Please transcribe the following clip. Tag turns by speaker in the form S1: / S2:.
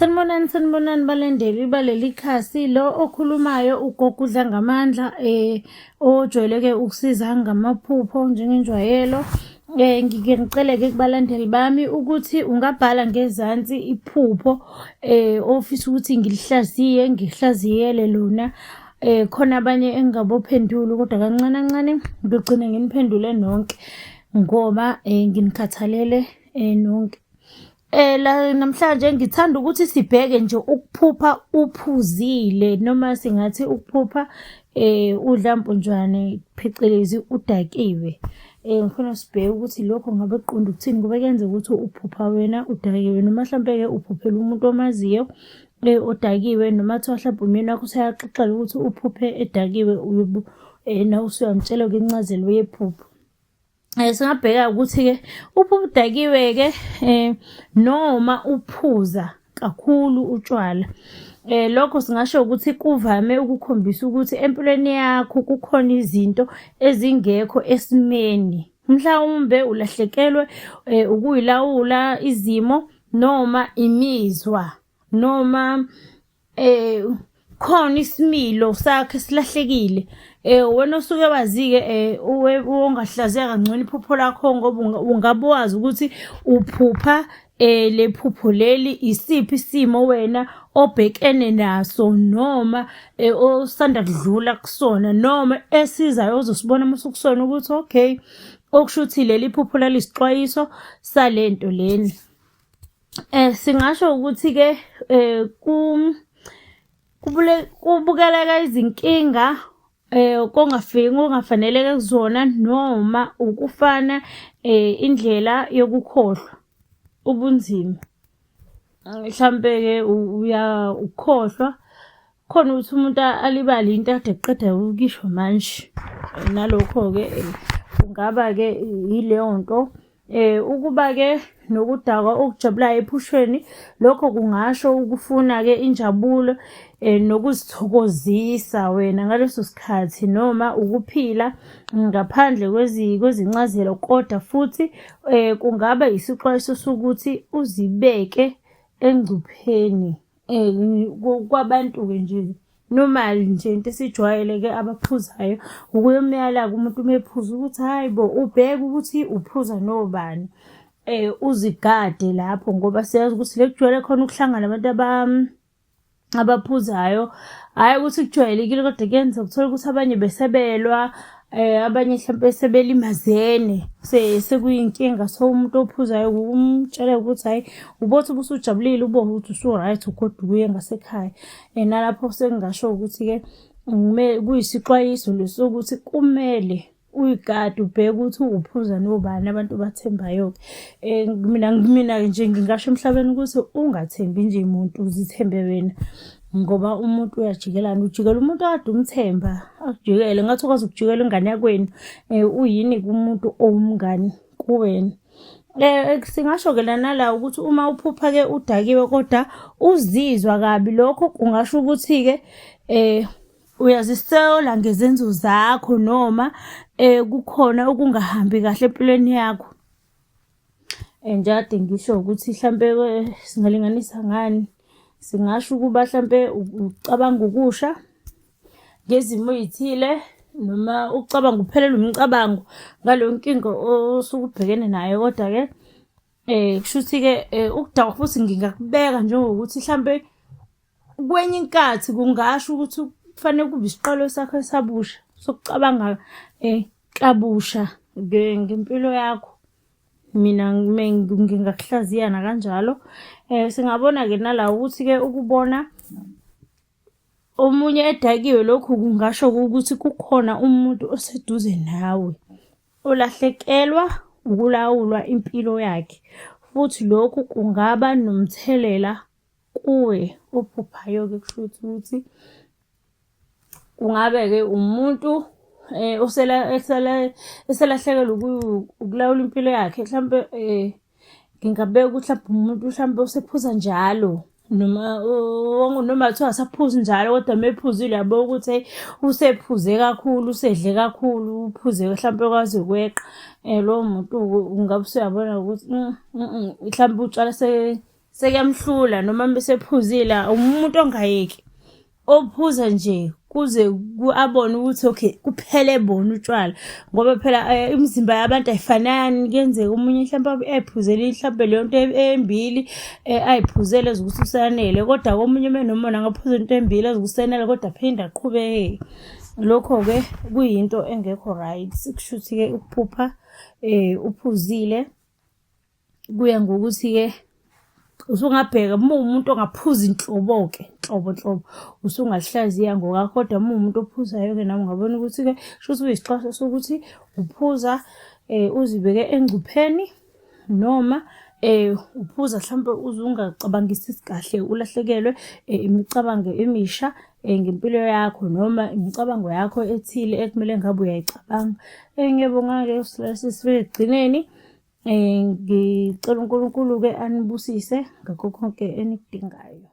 S1: Sanibonani, sanibonani balandeli baleli khasi. Lo okhulumayo ugogo uDlangamandla ojwayeleke ukusiza ngamaphupho njengenjwayelo. Ngike ngicele-ke kubalandeli bami ukuthi ungabhala ngezansi iphupho ofisa ukuthi ngilihlaziye, ngikuhlaziyele lona. Khona abanye engingabophenduli kodwa kancane kancane ngiyogcina nginiphendule nonke ngoba nginikhathalele nonke. La namhlanje ngithanda ukuthi sibheke nje ukuphupha uphuzile noma singathi ukuphupha udla mpunjwane phecelezi udakiwe. Ngifuna sibheke ukuthi lokho ngabe kuqonda ukuthini ngoba kuyenzeka ukuthi uphupha wena udakiwe noma mhlampe-ke uphuphela umuntu omaziyo odakiwe noma kuthiwa mhlampe umyeni wakho useyaxoxela ukuthi uphuphe edakiwe uyobe nawe usuyamtshela-ke incazelo yephupho. Singabheka ukuthi-ke uphupha udakiwe-ke noma uphuza kakhulu utshwala. Lokho singasho ukuthi kuvame ukukhombisa ukuthi empilweni yakho kukhona izinto ezingekho esimeni. Mhlawumbe ulahlekelwe ukuyilawula izimo noma imizwa noma khona isimilo sakhe silahlekile. Wena osuke wazi-ke ongahlaziya kangcono iphupho lakho ngoba ungabe wazi ukuthi uphupha le phupho leli isiphi isimo wena obhekene naso noma osanda kudlula kusona noma esizayo ozosibona uma usukusona ukuthi okay, okusho ukuthi leli phupho lalisixwayiso sale nto lena. Singasho ukuthi-ke kubukeleka izinkinga kongafiki okungafaneleke kuzona noma ukufana indlela yokukhohlwa ubunzima. Mhlampe-ke ukukhohlwa khona ukuthi umuntu alibale into akade eqeda ukuyisho manje. Nalokho-ke kungaba-ke yileyo nto. Ukuba-ke nokudakwa okujabulayo ephushweni, lokho kungasho ukufuna-ke injabulo nokuzithokozisa wena ngaleso sikhathi noma ukuphila ngaphandle kwezincazelo kodwa futhi kungaba isixwayiso sokuthi uzibeke engcupheni. Kwabantu-ke nje normal nje into esijwayele-ke abaphuzayo ukuyomyala-ke umuntu uma ephuza ukuthi hhayi bo ubheke ukuthi uphuza nobani. Uzigade lapho ngoba siyazi ukuthi le kujwayele khona ukuhlangana abantu abaphuzayo, hhayi ukuthi kujwayelekile kodwa kuyenzeka uthole ukuthi abanye besebelwa. Abanye hlampe sebelimazene sekuyinkinga so umuntu ophuzayo umtshele ukuthi hhayi ubothi ubusujabulile ubone ukuthi usu-right ugoduke uye ngasekhaya. Nalapho sengingasho ukuthi-ke kuyisixwayiso lesi sokuthi kumele uyigade ubheke ukuthi uphuza nobani abantu obathembayo-ke. Mina mina-ke nje ngingasho emhlabeni ukuthi ungathembi nje muntu uzithembe wena. Ngoba umuntu uyajikelana, ujikela umuntu okade umthemba akujikele ngathi ukwazi ukujikela ingane yakwenu uyini kumuntu owumngani kuwena. Singasho-ke la nala ukuthi uma uphupha-ke udakiwe kodwa uzizwa kabi lokho kungasho ukuthi-ke uyazisola ngezenzo zakho noma kukhona okungahambi kahle empilweni yakho. Njengoba ngisho ukuthi hlampe singalinganisa ngani? Singasho ukuba hlampe ucabanga ukusha ngezimo ey'thile noma ucabanga uphelelwe umcabango ngaleyo nkinga osuke ubhekene nayo kodwa-ke kushuthi-ke ukudakwa futhi ngingakubeka njengokuthi hlampe Kwenye inkathi kungasho ukuthi kufanele kube isiqalo sakho esabusha sokucabanga kabusha ngempilo yakho. Mina ngingakuhlaziya nakanjalo. Singabona-ke nala ukuthi-ke ukubona omunye edakiwe lokhu kungasho ukuthi kukhona umuntu oseduze nawe olahlekelwa ukulawulwa impilo yakhe, futhi lokhu kungaba nomthelela kuwe ophuphayo-ke kushuthi ukuthi kungabe-ke umuntu eselahlekelwe ukulawula impilo yakhe hlampe ngingabeka ukuthi hlampe umuntu hlampe osephuza njalo noma noma kuthiwa akasaphuzi njalo kodwa uma ephuzile uyabo ukuthi hheyi usephuze kakhulu, usedle kakhulu, uphuze hlampe kwaze kweqa. Lowo muntu-ke ungabe usuyabona ukuthi hlampe utshwala. Sekuyamhlula noma mesephuzile umuntu ongayeki, ophuza nje kuze abone ukuthi okay kuphele bona utshwala. Ngoba phela imizimba yabantu ayifanani, kuyenzeka omunye hlampe ayiphuzele hlampe leyo nto embili ayiphuzele ezwe ukuthi usanele, kodwa komunye uma enomona angaphuza into embili ezwe ukuthi usenele kodwa aphinde aqhubeke. Lokho-ke kuyinto engekho right, kushuthi-ke ukuphupha uphuzile kuya ngokuthi-ke usungabheka uma uwumuntu ongaphuzi nhlobo-ke nhlobo nhlobo usungahlaziya ngokwakho, kodwa uma uwumuntu ophuzayo-ke nawe ungabona ukuthi-ke shuthi kuyisixwayiso sokuthi uphuza uzibeke engcupheni noma uphuza hlampe uze ungacabangisisi kahle ulahlekelwe imicabango emisha ngempilo yakho noma imicabango yakho ethile ekumele ngabe uyayicabanga. Ngiyabonga-ke sifike ekugcineni. Ngicela uNkulunkulu-ke anibusise ngakho konke enikudingayo.